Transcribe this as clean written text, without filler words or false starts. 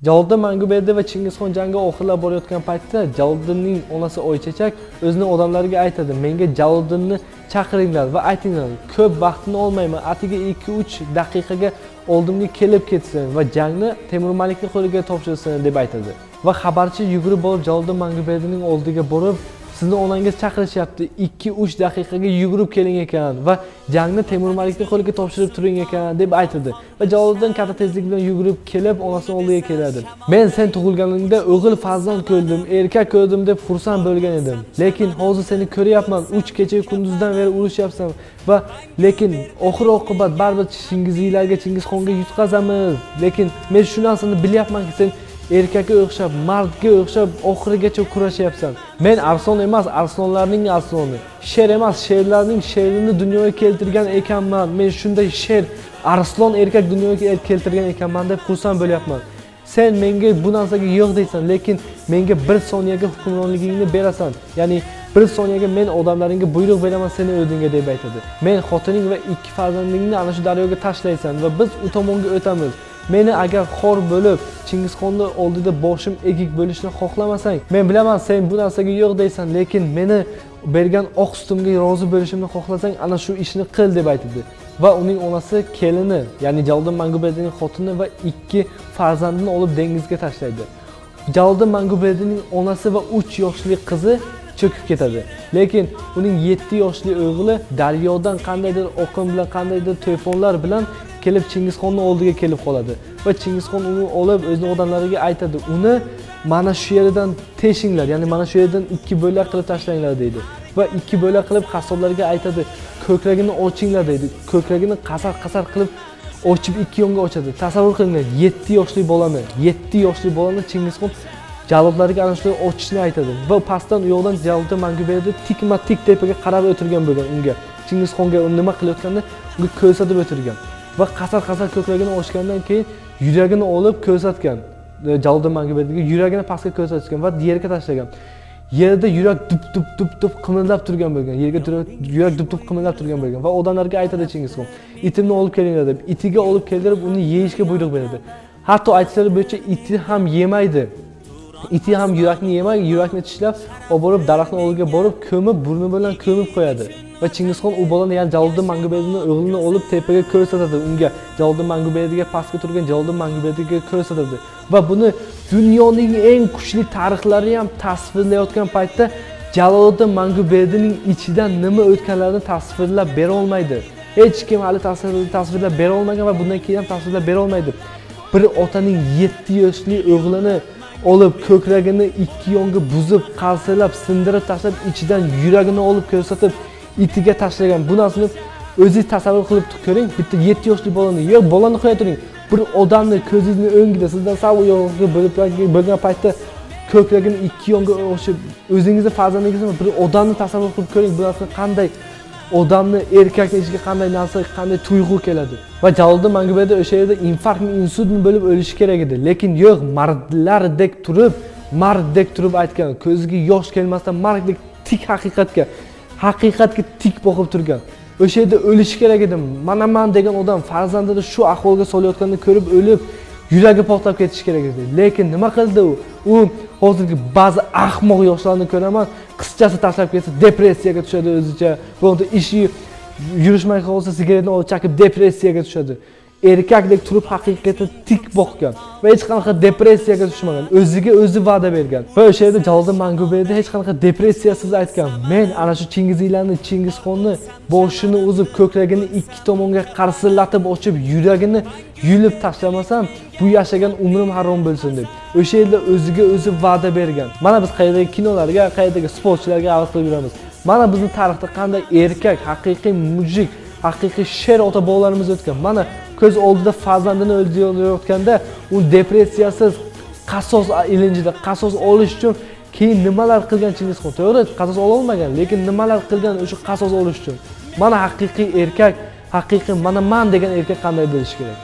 Jaloliddin Manguberdi va Chingizxon jangi oxirlab borayotgan paytda Jaloliddinning onasi Oychechak o'zini odamlariga aytadi: "Menga Jaloliddinni chaqiringlar va aytinglar, ko'p vaqtini olmayman, atiga 2-3 daqiqaga oldimga kelib ketsin va jangni Temur Malikning qo'liga topshirsin" deb aytadi. Va xabarchi yugurib borib Jaloliddin Manguberdining oldiga borib, "Sizni onangiz chaqirishyapti, 2-3 daqiqaga yugurib keling ekan va jangni Temur Malikning qo'liga topshirib turing ekan" deb aytadi. Va Jaloliddin katta tezlik bilan yugurib kelib onasining oldiga keladi. "Men sen tug'ilganingda o'g'il farzand ko'rdim, erkak ko'rdim deb xursand bo'lgan edim. Lekin hozir seni ko'ryapman, 3 kecha kunduzdan beri urushyapsan va lekin oxir oqibat baribir Chingiziylarga, Chingizxonga yutqazamiz. Lekin men shu narsani bilyapmanki, sen erkakka o'xshab, mardga o'xshab oxirigacha kurashyapsan. Men arslon emas, arslonlarning arsloni, sher emas, sherlarning sherini dunyoga keltirgan ekanman. Men shunday sher, arslon erkak dunyoga keltirgan ekanman deb xursand bo'lyapman. Sen menga bu narsaga yo'q deysan, lekin menga 1 soniyaga hukmronligingni berasan. Ya'ni 1 soniyaga men odamlaringga buyruq beraman seni o'zingga" deb aytadi. "Men xotining va 2 farzandingni ana shu daryoga tashlaysan va biz u tomonga o'tamiz. Meni agar xor bo'lib Chingizxonni oldida boshim egik bo'lishni xohlamasang, men bilaman sen bu narsaga yo'q deysan, lekin meni bergan oq sutimga rozi bo'lishimni xohlasang, ana shu ishni qil" deb aytadi. Va uning onasi kelini, ya'ni Jaloliddin Manguberdining xotini va 2 farzandini olib dengizga tashlaydi. Jaloliddin Manguberdining onasi va 3 yoshli qizi cho'kib ketadi. Lekin uning 7 yoshli o'g'li daryodan qandaydir oqim bilan, qandaydir to'fonlar bilan kelib Chingizxonning oldiga kelib qoladi. Va Chingizxon uni olib o'zining odamlariga aytadi: "Uni mana shu yerdan teshinglar, ya'ni mana shu yerdan 2 bo'lak qilib tashlanglar" deydi. Va 2 bo'lak qilib qassoblarga aytadi: "Ko'kragini ochinglar" deydi. Ko'kragini qasar-qasar qilib ochib 2 yonga ochadi. Tasavvur qilinglar, 7 yoshli bolani, 7 yoshli bolani Chingizxon jaloblarga ana shunday ochishni aytadi. Va pastdan u yoqdan Jaloliddin Manguberdi tikma-tik tepaga qarab o'tirgan bo'lgan unga. Chingizxonga nima qilayotganini unga ko'rsatib o'tirgan. Va qasar-qasar ko'kragini ochgandan keyin yuragini olib ko'rsatgan. Jaloliddin Manguberdiga yuragini pastga ko'rsatgan va yerga tashlagan. Yerda yurak dup dup dup dup qimillab turgan bo'lgan. Yerga yurak dup dup qimillab turgan bo'lgan va odamlarga aytadi Chingizxon: "Itimni olib kelinglar" deb. Itiga olib keltirib uni yeyishga buyruq beradi. Hatto aytishlari bo'yicha iti ham yemaydi. Iti ham yurakni yemay, yurakni tishlab olib borib daraxtning oldiga borib ko'mib, burni bilan ko'mib qo'yadi. Va Chingizxon u bolani, ya'ni Jaloliddin Manguberdining o'g'lini olib tepaga ko'rsatadi unga. Jaloliddin Manguberdiga, pastga turgan Jaloliddin Manguberdiga ko'rsatadi. Va buni dunyoning eng kuchli tarixlari ham tasvirlayotgan paytda Jaloliddin Manguberdining ichidan nima o'tganlarini tasvirlab bera olmaydi. Hech kim hali tasvirlab bera olmagan va bundan keyin ham tasvirlab bera olmaydi. Bir otaning 7 yoshli o'g'lini olib ko'kragini 2 yonga buzib, qarsilab, sindirib tashlab, ichidan yuragini olib ko'rsatib itiga tashlagan. Bu narsani o'zingiz tasavvur qilib ko'ring. Bitta 7 yoshli bolani, yo'q, bolani qo'ya turing. Bir odamni ko'zingizni o'ngida sizdan sal u yoqqa bo'lib bo'lgan paytda ko'kragini 2 yonga o'xshab o'zingizni farzandingizni bir odamni tasavvur qilib ko'ring. Bu narsani qanday odamni, erkakni ichiga qanday narsa, qanday tuyg'u keladi. Va Jaloliddin Manguberdi o'sha yerda infarktmi, insultmi bo'lib o'lishi kerak edi. Lekin yo'q, mardlardek turib, marddek turib aytgan, ko'ziga yosh kelmasdan marddek tik haqiqatga, haqiqatga tik boqib turgan. O'sha yerda o'lishi kerak edi. Mana man degan odam farzandini shu ahvolga solayotganini ko'rib o'lib, yuragi portlab ketishi kerak edi. Lekin nima qildi u? U hozirgi ba'zi ahmoq yoshlarni ko'raman, qizchasi tashlab ketsa depressiyaga tushadi o'zicha. Bironta ishi yurishmay qolsa sigaretni olib chakib depressiyaga tushadi. Erkakdek turib haqiqatga tik boqgan va hech qanaqa depressiyaga tushmagan. O'ziga o'zi va'da bergan. Va o'sha yerda Jaloliddin Manguberdi hech qanaqa depressiyasiz aytgan: "Men ana shu Chingiziylarni, Chingizxonni boshini uzib, ko'kragini 2 tomonga qarsillatib ochib, yuragini yulib tashlamasam, bu yashagan umrim harom bo'lsin" deb. O'sha yerda o'ziga o'zi va'da bergan. Mana biz qayerdagi kinolarga, qayerdagi sportchilarga havas qilib yuramiz. Mana bizni tarixda qanday erkak, haqiqiy mujik, haqiqiy sher ota bobolarimiz o'tgan. Mana ko'z oldida farzandini o'ldirayotganda u depressiyasiz qasos ilinjida qasos olish uchun keyin nimalar qilgan Chingizxon? To'g'ri, qasos ola olmagan, lekin nimalar qilgan o'sha qasos olish uchun? Mana haqiqiy erkak, haqiqiy mana man degan erkak qanday bo'lishi kerak?